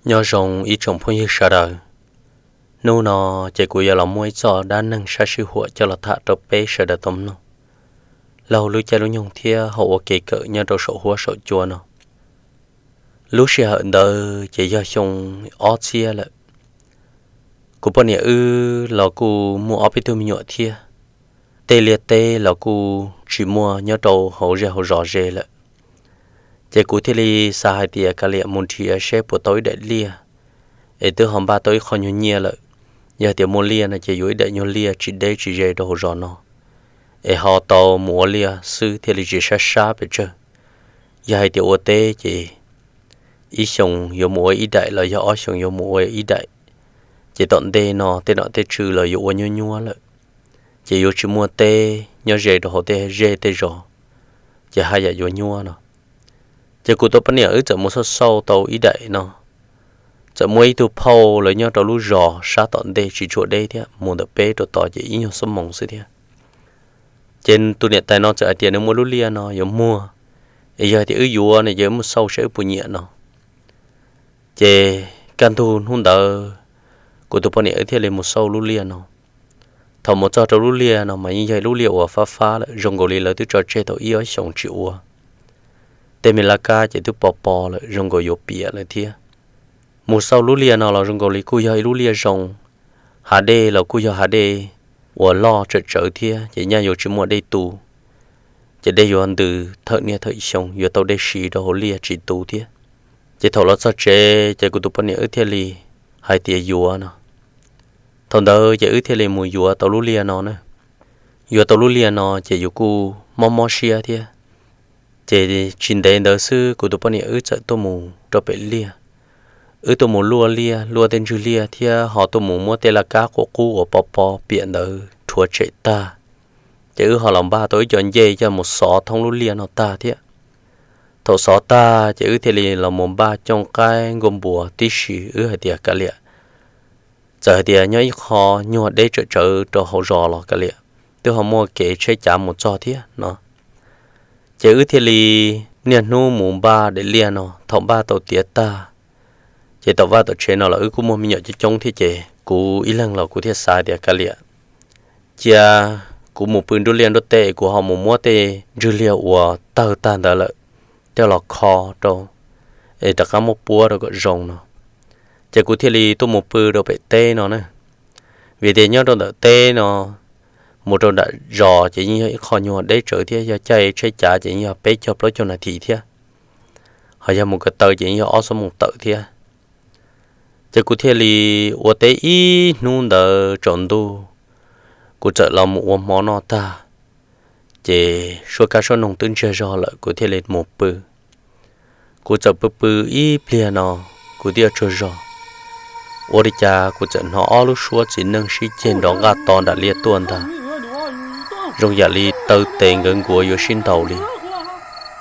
Nyob zoo ib tsoom phooj ywg sawv daws. Hnub no ces kuv yuav los muaj ib txoj dab neeg sab sij huam coj los tham rau peb sawv daws tau mloog laug lub caij lub nyoog thiab ho ua kev kawm nyob rau saum huab saum cua no. Lub sij hawm ntawd ces yog xyoo ob txhiab lawm. Kuv poj niam wb los kuj muaj ob peb tug me nyuam thiab, tej liaj teb los kuj tsis muaj nyob rau hauv zej hauv zos ze lawm. Ces kuv thiaj li xav hais tias kav liam mus nrhiav seb puas tau ib daim liaj, es twb ho npaj tau ib qho nyuag nyiaj lawm. Yog tias muaj liaj no ces yuav ib daim nyuag liaj tsis deb tsis ze rau hauv zos no, es ho tau mus ua liaj xwb thiaj li tsis sab sab pes tsawg. Yog hais tias ua teb ces ib xyoos yuav mus ua ib daim los yog ob xyoos yuav mus ua ib daim, ces tom ntej no tej nom tej tswv los yuav ua nyuab nyuab lawm, ces yuav tsis muaj teb nyob ze rau hauv tej zej tej zos, ces haj yam yuav nyuab no. Ces kuv tus poj niam wb txawm mus xauj xauj tau ib daim no, txawm muaj ib tug phauj lawv nyob rau lub zos sab tom ntej tsis tshua deb thiab, mus ntawm peb rau tod ces ib nyuag xuab moos xwb thiab. Ces tus niam tais no txawm hais tias nws muaj lub liaj no yuav muag, es yog tias wb yuav no ces wb mus xauj saib wb puas nyiam no. Ces kaj ntug hnub ntawd kuv tus poj niam wb thiaj li mus xauj lub liaj no. Thaum mus txog rau lub liaj no mas yeej yog lub liaj uas fab fab lawm, zoo nkaus li lawv twb tso tseg tau ib ob xyoos tsis ua. Tej me laj kab ces twb pos pos lawm, zoo nkaus yuav piam lawm thiab. Mus xauj lub liaj no los zoo nkaus li kuj yog ib lub liaj zoo, hav dej los kuj yog hav dej uas loj tsawm tsawv thiab, ces nyaj yuav tsis muaj dej tu, ces dej yuav ntws thawm niaj thawm xyoo, yuav tau dej siv rau hauv liaj tsis tu thiab. Ces thaum los txog tsev ces kuv tus poj niam wb thiaj li hais tias yuav no. Thaum ntawd ces wb thiaj li mus yuav tau lub liaj no na. Yuav tau lub liaj no ces yus kuj mob mob siab thiab. Ces tsis ntev ntawd xwb kuv tus poj niam wb txawm tuaj mus rau pem liaj. Wb tuaj mus luaj liaj, luaj tej ntswg liaj thiab ho tuaj mus muab tej laj kab quav qub uas pos pos piam ntawd rhuav tshem tag. Ces wb ho los npaj tau ib co ncej coj mus xov thoob lub liaj no tag thiab. Thaum xov tag ces wb thiaj li los mus npaj cooj qaib nkuaj npua tib si, wb hais tias kav liam, txawm hais tias nyob ib qho nyuag deb tsawm tsawv rau hauv zos los kav liam, twb ho muaj kev tsheb cav mus txog thiab no. Ces wb thiaj li niaj hnub mus npaj daim liaj no, thaum npaj tau tiav tag, ces tom vaj tom tsev no los wb kuj muaj me nyuam coob coob thiab, ces kuv ib leeg los kuv thiaj xav tias kav liam, cia kuv mus pw nruab liaj nruab teb, kuv ho mus muab tej ntswg liaj uas tawg tag ntawd lawm coj los kho rau, es rov qab muab puab rau kom zoo no. Ces kuv thiaj li tuaj mus pw rau pem teb no na. Vim tias nyob rau ntawm teb no mus rau nram zos ces yeej yog ib qho nyuag deb tsawv thiab, yog caij tsheb cav ces yeej yog peb caug plaub caug nas this thiab, ho yog mus ko taw ces yeej yog ob xuab moos tawm thiab. Ces kuv thiaj li ua teb ib hnub ntawd tsaus ntuj, kuv txawm los mus ua hmo noj tag, ces suab kab suab noog twb ntsiag zog lawm kuv thiaj li mus pw. Kuv txawm pw pw ib pliag no, kuv twb yuav tsaug zog, ua li cas kuv txawm hnov ob lub suab txiv neej sib ceg nrov nqaj to nram liaj tuaj ntag, zoo yam li taw tes nkawd nkuav yuav sib ntaus li.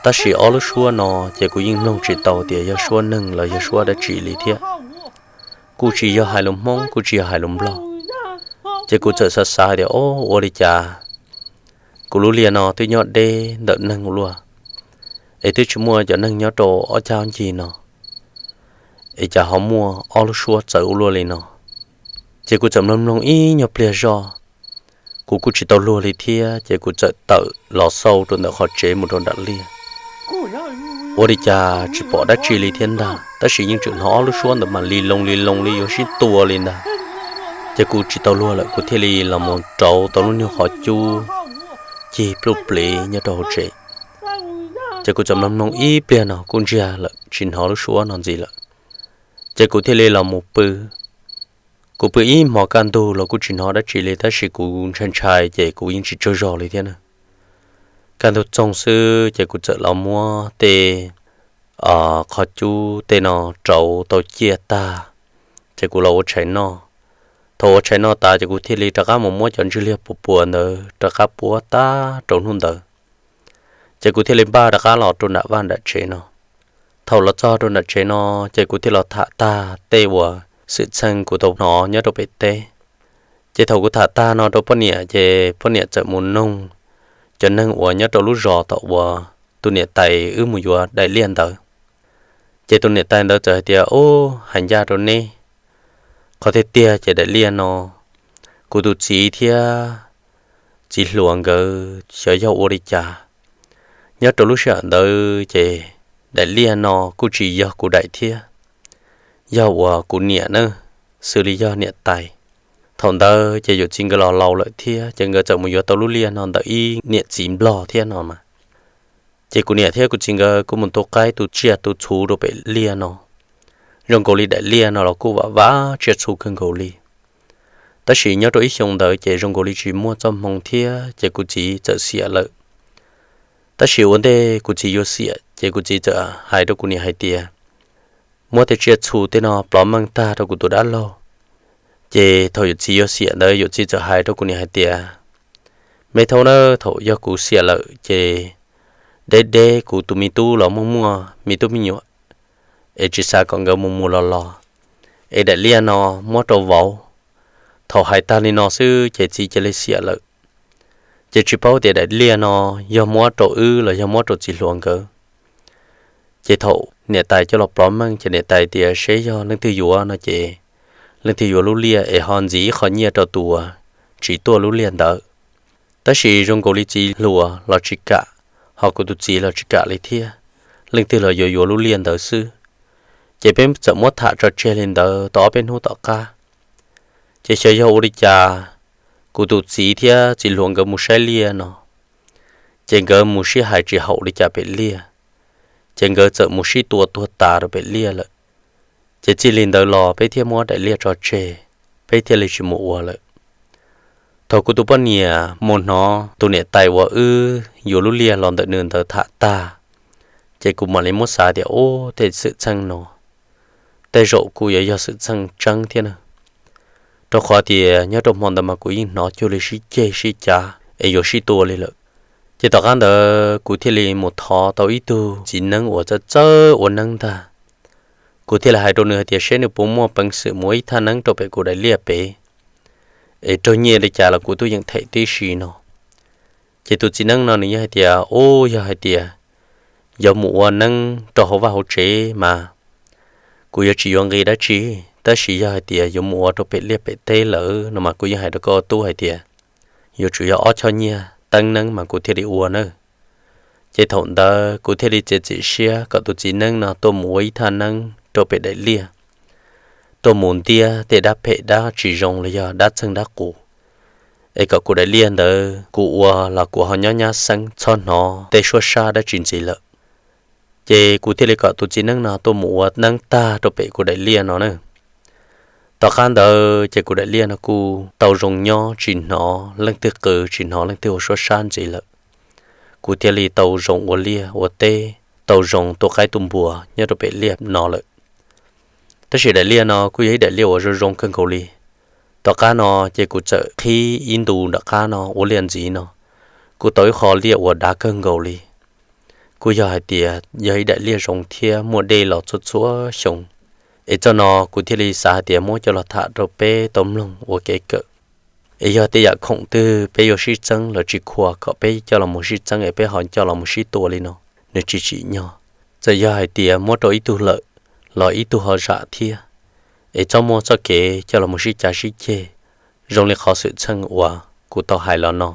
Tab sis ob lub suab no ces kuv yeej mloog tsis tau tias yog suab neeg los yog suab dab tsi li thiab. Kuj tsis yog hais lus Hmoob, kuj tsis yog hais lus Nplog. Ces kuv txawm xav xav tias, o, ua li cas kuv lub liaj no twb nyob deb ntawm neeg ua luaj, es twb tsis muaj cov neeg nyob rau ob cag ob ncig no, es cas ho muaj ob lub suab txawv ua luaj li no. Ces kuv txawm mloog mloog ib nyuag pliag zog, kuv kuj tsis tau luag li thiab, ces kuv txawm tawm los xauj rau ntawm qhov tsev mus rau nram liaj. Ua li cas tsis pom dab tsi li thiab ntag, tab sis yeej tseem hnov ob lub suab ntawd mas li loo li loo li yuav sib tua li ntag. Ces kuv tsis tau luag lawm, kuv thiaj li los mus rauv tau lub nyuag qhov cub cig pluj pliv nyob rau hauv tsev. Ces kuv txawm mloog mloog ib pliag no kuj ntsiag lawm, tsis hnov lub suab no ntxiv lawm. Ces kuv thiaj li los mus pw. Kuv pw ib hmo kaj ntug los kuj tsis hnov dab tsi li, tab sis kuv ntshai ntshai ces kuv yeej tsis tsaug zog li thiab na. Kaj ntug txoog xwb ces kuv txawm los muab tej qhov cub tej no rauv tau ciaj tag, ces kuv los ua tshais noj. Thaum ua tshais noj tas ces kuv thiaj li rov qab mus muab cov ntswg liag puas puas ntawd rov qab puab tag rau hnub ntawd. Ces kuv thiaj li npaj rov qab los rau nram vaj nram tsev no. Thaum los txog rau nram tsev no, ces kuv thiaj los tham tag tej uas xwm txheej kuv tau hnov nyob rau pem teb. Ces thaum kuv tham tag no rau poj niam, ces poj niam txawm mus noog cov neeg uas nyob rau lub zos tom uas tus niam tais wb mus yuav daim liaj ntawd. Ces tus niam tais ntawd txawm hais tias, Ub, hais ncaj rau neb, qhov tiag tiag ces daim liaj no kuv tus txiv thiab txiv hluas nkawd xyov yog ua li cas, nyob rau lub sij hawm ntawd ces daim liaj no kuj tsis yog kuv daim thiab, yog uas kuv niam na, xws li yog niam tais. Thaum ntawd ces yawm txiv nkawd los laus lawm thiab ces nkawd txawm mus yuav tau lub liaj no ntawm ib niam txiv nplog thiab no mas. Ces kuv niam thiab kuv txiv nkawd kuj mus tu qaib tu tsiaj tu txhu rau pem liaj no. Zoo nkaus li daim liaj no los kuj vam vam tsiaj txhu kawg nkaus li. Tab sis nyob rau ib xyoo ntawd ces zoo nkaus li tsis muaj txoj hmoo thiab ces kuv txiv txawm xiam lawm. Tab sis ua ntej kuv txiv yuav xiam ces kuv txiv txawm hais rau kuv niam hais tias, Muab tej tsiaj txhu tej no plov meej tag rau kuv tus dab laug. Ces thaum yawm txiv yuav xiam ntawd yawm txiv txawm hais rau kuv niam hais tias, Me thaub na, thaum yog kuv xiam lawm ces deb deb kuv tus me tub los muaj muaj me tub me nyuam, es tsis xav kom nkawd mus mus los los, es daim liaj no muab rau vauv. Thaum hais tag li no xwb ces txiv cia li xiam lawm. Ces tsis paub tias daim liaj no yog muab rau wb los yog muab rau txiv hluas nkawd. Ces thaum niam tais coj los plov meej ces niam tais tias seb yog leej twg yuav no ces leej twg yuav lub liaj es ho ntxiv ib qho nyiaj rau tus uas tsis tuaj lub liaj ntawd. Tab sis zoo nkaus li txiv hluas los tsis kam, ho kuv tus txiv los tsis kam li thiab, leej twg los yuav yuav lub liaj ntawd xwb. Ces peb txawm muab tham tso tseg li ntawd tau ob peb hnub tom qab. Ces xyov yog ua li cas, kuv tus txiv thiab txiv hluas nkawd mus saib liaj no, ces nkawd mus sib hais tsis haum li cas pem liaj, ces nkawd txawm mus sib tua tuag tas rau pem liaj lawm. Ces txij li ntawd los peb thiaj muab daim liaj tso tseg, peb thiaj li tsis mus ua lawm. Thaum kuv tus poj niam mus hnov tus niam tais uas wb yuav lub liaj los ntawm nws ntawd tham tag, ces kuv mam li muab xav tias, Ub, tej xwm txheej no tej zaum kuj yuav yog xwm txheej tseeb thiab na. Rau qhov tias nyob rau hmo ntawd mas kuv yeej hnov cuag li sib ceg sib cav es yuav sib tua li lawm. Ces tom qab ntawd kuv thiaj li mus thov tau ib tug txiv neeb uas txawj txawj ua neeb ntag. Kuv thiaj li hais rau nws hais tias seb nws puas muaj peev xwm mus ib thaj neeb rau pem kuv daim liaj pem, es raug nyiaj li cas los kuv tuaj yeem them tib si no. Ces tus txiv neeb no nws yog hais tias, Ub, yog hais tias yuav mus ua neeb rau hauv vaj hauv tsev mas kuv yuav tsis yuav nqi dab tsi, tab sis yog hais tias yuav mus ua rau pem liaj pem teb lawm no mas kuv yeej hais rau koj tub hais tias yuav tsum yog ob choj nyiaj teeb neeb mas kuv thiaj li ua na. Ces thaum ntawd kuv thiaj li txiav txim siab kom tus txiv neeb no tuaj mus ua ib thaj neeb rau pem daim liaj, tuaj mus ntiab tej dab phem dab tsis zoo los yog dab txeeg dab qus, es kom kuv daim liaj ntawd kuv ua los kuv ho nyob nyab xeeb txhob hnov tej suab sab dab tsi ntxiv lawm. Ces kuv thiaj li kom tus txiv neeb no tuaj mus ua neeb tag rau pem kuv daim liaj no na. Tom qab ntawd ces kuv daim liaj no kuj tau zoo nyob tsis hnov leej twg qw tsis hnov leej twg ua suab sab ntxiv lawm. Kuv thiaj li tau zoo ua liaj ua teb, tau zoo tu qaib tu npua nyob rau pem liaj no lawm. Tab sis daim liaj no kuj yog ib daim liaj uas zoo zoo kawg nkaus li. Tom qab no ces kuv txawm qhib ib ntu nram qab no ua liaj ntxiv no, kuj tau ib qho liaj uas dav kawg nkaus li. Kuj yog hais tias yog ib daim liaj zoo thiab muaj dej los txhua txhua xyoo. Es txoj no kuv thiaj li xav hais tias muab coj los tham rau peb tau mloog ua kev kawm. Es yog tej yam khoom twg peb yuav sib txeeb los tsis khuas kom peb coj los mus sib txeeb es peb ho coj los mus sib tua li no, nws tsis tsim nyog. Txawm yog hais tias muab rau ib tug lawm los ib tug ho zam thiab. Es txhob muaj txoj kev coj los mus sib cav sib ceg zoo li qhov xwm txheej uas kuv tau hais los no.